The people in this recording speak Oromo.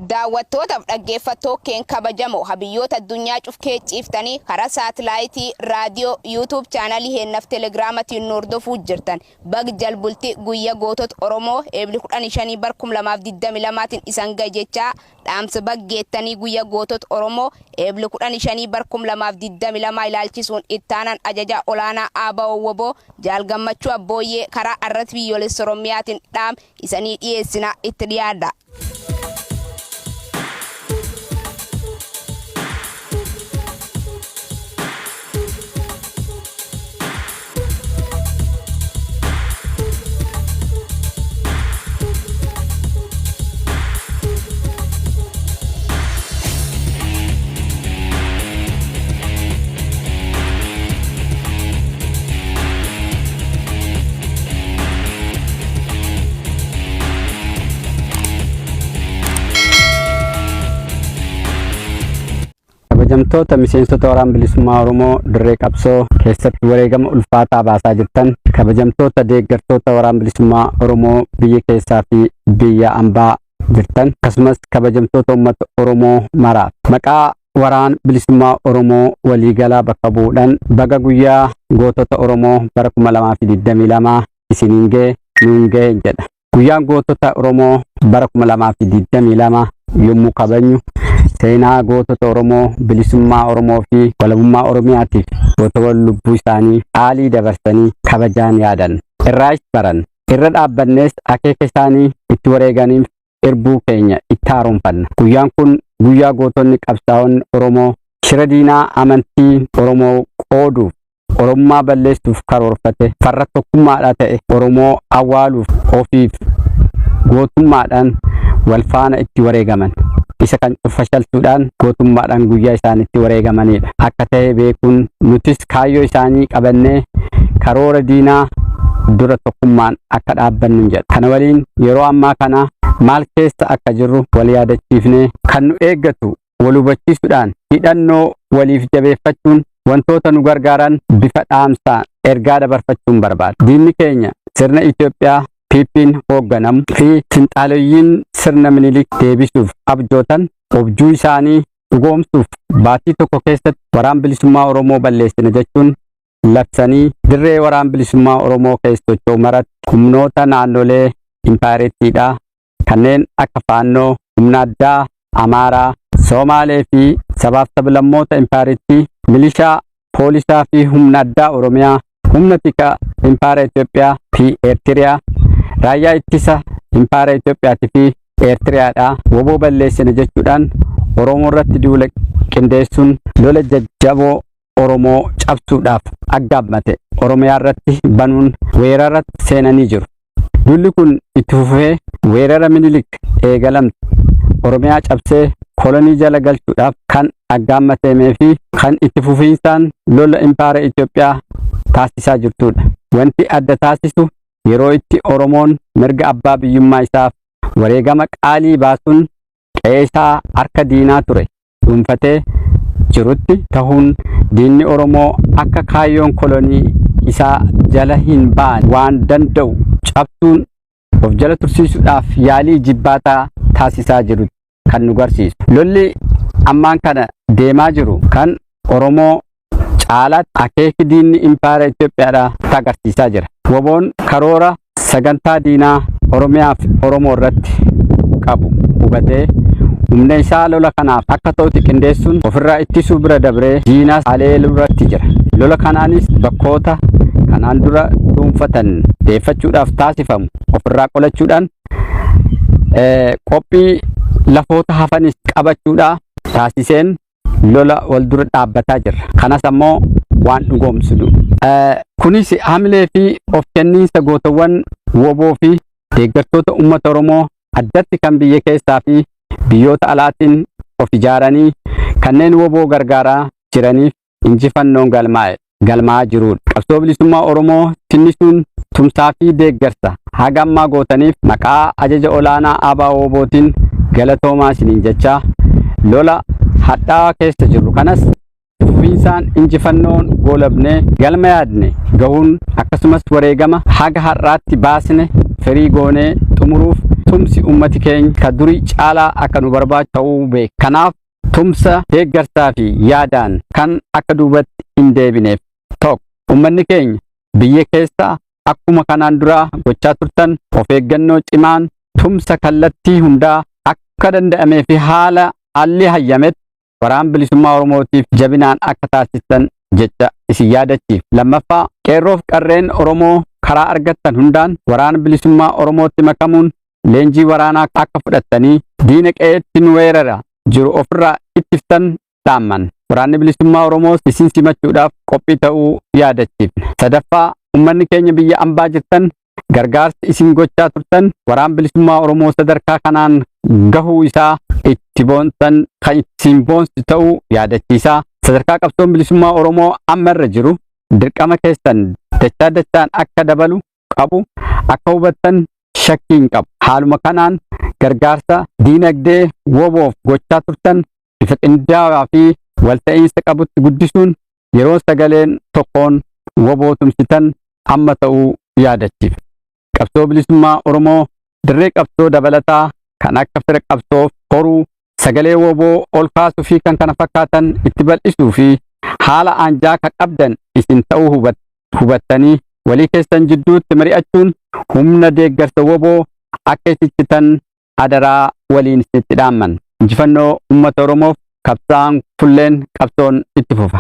Daawwattootaaf dhaggeeffattoo keen kabajamoo habiyyoota addunyaa cufkee ciiftanii karaa saatilaayitii, raadiyoo, YouTube chaanalii heennaaf telegiraamatiin nu hordofuu jirtan. Bag jalbulti guyya gootota Oromoo eebli 15 bar 2022tiin isan gahe jechaa dhaamsa baggeettanii guyya gootota Oromoo eebli 15 bar 2022 ilaalchisuun ittaanaan ajaja olaanaa ABO WBO Jaal Gammachuu Abbooyyee karaa arratti biyyoolessa Oromiyaatiin dhaam isanii dhiyeessina itti dhiyaadha. Kabajamtoota miseensota Waraana Bilisummaa Oromoo dirree qabsoo keessatti wareegama ulfaataa baasaa jirtan, kabajamtoota deeggartoota Waraana Bilisummaa Oromoo biyya keessaa fi biyya ambaa jirtan, akkasumas kabajamtoota uummata Oromoo maraaf maqaa Waraana Bilisummaa Oromoo waliigalaa bakka bu'uudhaan baga guyyaa gootota Oromoo bara 2022 isiniin ga'e nuun ga'e jedha. Guyyaan gootota Oromoo bara 2022 yommuu kabajnu seenaa gootota Oromoo bilisummaa Oromoo fi walabummaa Oromiyaatiif gootawwan lubbuu isaanii qaalii dabarsanii kabajaan yaadan. Irraas baran. Irra dhaabbannees akeeka isaanii itti wareeganiif irbuu keenya itti haaromfanna. Guyyaan kun guyyaa gootonni qabsaa'onni Oromoo shira diinaa amantii Oromoo qooduuf Oromummaa balleessuuf karoorfate farra tokkummaadhaa ta'e Oromoo awwaaluuf ofiif gootummaadhaan wal faana itti wareegaman. Isa kan fashalsuudhaan gootummaadhaan guyyaa isaan itti wareegamanidha. Akka ta'e beekuun nutis kaayyoo isaanii qabannee karoora diinaa dura tokkummaan akka dhaabbannu jedha. Kana waliin yeroo ammaa kana maal keessa akka jirru wal yaadachiifnee kan nu eeggatu wal hubachiisuudhaan hidhannoo waliif jabeeffachuun wantoota nu gargaaran bifa dhaamsaan ergaa dabarfachuun barbaada. Diinni keenya sirna Itoophiyaa PP'n hoogganamu fi finxaaleyyiin sirna Minilik deebisuuf abjootan objuu isaanii dhugoomsuuf baatii tokko keessatti waraan bilisummaa Oromoo balleessina jechuun labsanii dirree waraan bilisummaa Oromoo keessa socho'u maratti humnoota naannolee impaayerettiidhaa kanneen akka Faannoo, humna addaa Amaaraa, Somaalee fi sabaaf sablammoota impaayerettii, milishaa, poolisaa fi humna addaa Oromiyaa, humna tika impaayera Itoophiyaa fi Eertiriyaa, raayyaa ittisa impaayera Itoophiyaatii fi Eertiriyaadhaa woboo balleessina jechuudhaan Oromoo irratti duula qindeessuun lola jajjaboo Oromoo cabsuudhaaf aggaammate Oromiyaa irratti banuun weerara seenanii jiru. Duulli kun itti fufee weerara Minilik eegalamte Oromiyaa cabsee kolonii jala galchuudhaaf kan aggaammateemee fi kan itti fufiinsaan lola impaayera Itoophiyaa taasisaa jirtudha. Wanti adda taasisu yeroo itti Oromoon mirga abbaa biyyummaa isaaf wareegama qaalii baasuun qe'ee isaa harka diinaa ture dhuunfatee jirutti tahuun diinni Oromoo akka kaayyoon kolonii isaa jala hin baane waan danda'u cabsuun of jala tursiisuudhaaf yaalii jibbaataa taasisaa jiru kan nu garsiisu. Lolli ammaan kana deemaa jiru kan Oromoo caalaatti akeeki diinni impaayera Itoophiyaadhaa agarsiisaa jira. Woboon karoora sagantaa diinaa Oromiyaa fi Oromoo irratti qabu hubatee humna isaa lola kanaaf akka ta'utti qindeessuun ofirraa ittisuu bira dabree diinas haleeluu irratti jira. Lola kanaanis bakkoota kanaan dura dhuunfatan deeffachuudhaaf taasifamu ofirraa qolachuudhaan qophii lafoota hafanis qabachuudhaa taasiseen lola wal dura dhaabbataa jirra. Kanas ammoo waan dhugoomsinu. Kunis hamilee fi of kenniinsa gootawwan woboo fi deeggartoota uummata Oromoo addatti kan biyya keessaa fi biyyoota alaatiin of ijaaranii kanneen woboo gargaaraa jiraniif injifannoon galmaa'e galmaa'aa jirudha. Qabsoo bilisummaa Oromoo tinnisuun tumsaa fi deeggarsa haga ammaa gootaniif maqaa ajaja olaanaa ABO WBOtiin galatoomaa isiniin jechaa lola hadhaawaa keessa jirru kanas fufiinsaan injifannoon goolabnee galma yaadne gahuun akkasumas wareegama haga har'aatti baasne firii goonee xumuruuf tumsi ummati keenya ka durii caalaa akka nu barbaachisu ta'uu beeka. Kanaaf tumsa deeggarsaa fi yaadaan kan akka duubatti hin deebineef tokko ummanni keenya biyya keessa akkuma kanaan duraa gochaa turtan of eeggannoo cimaan tumsa kallattii hundaa akka danda'amee fi haala haalli hayyametti waraan bilisummaa Oromootiif jabinaan akka taasistan jecha isin yaadachiif. Lammaffaa, qeerroof qarreen Oromoo karaa argattan hundaan waraana bilisummaa Oromootti makamuun leenjii waraanaa akka fudhattanii diina qe'eetti nu weerara jiru ofirraa ittiftan dhaamman. Waraanni bilisummaa Oromoos isin simachuudhaaf qophii ta'uu yaadachiifna. Sadaffaa, ummanni keenya biyya ambaa jirtan gargaarsi isin gochaa turtan waraan bilisummaa Oromoo sadarkaa kanaan gahuu isaa itti boonsan kan ittiin boonsu ta'uu yaadachiisaa. Sadarkaa qabsoon bilisummaa Oromoo amma irra jiru dirqama keessan dachaa dachaan akka dabalu qabu akka hubattan shakkii hin qabu. Haaluma kanaan gargaarsa diinagdee WBOf gochaa turtan bifa qindaa'aa fi walta'iinsa qabutti guddisuun yeroo sagaleen tokkoon WBO tumsitan amma ta'uu yaadachiif. Qabsoo bilisummaa Oromoo dirree qabsoo dabalataa kan akka fira qabsoof horuu, sagalee WBO ol kaasuu fi kan kana fakkaatan itti bal'isuu fi haala aanjaa kan qabdan isin ta'uu hubattanii walii keessan jidduutti mari'achuun humna deeggarsa WBO akka isichitan adaraa waliin isinitti dhaamman. Injifannoo uummata Oromoof qabsaa'aan fulleen qabsoon itti fufa.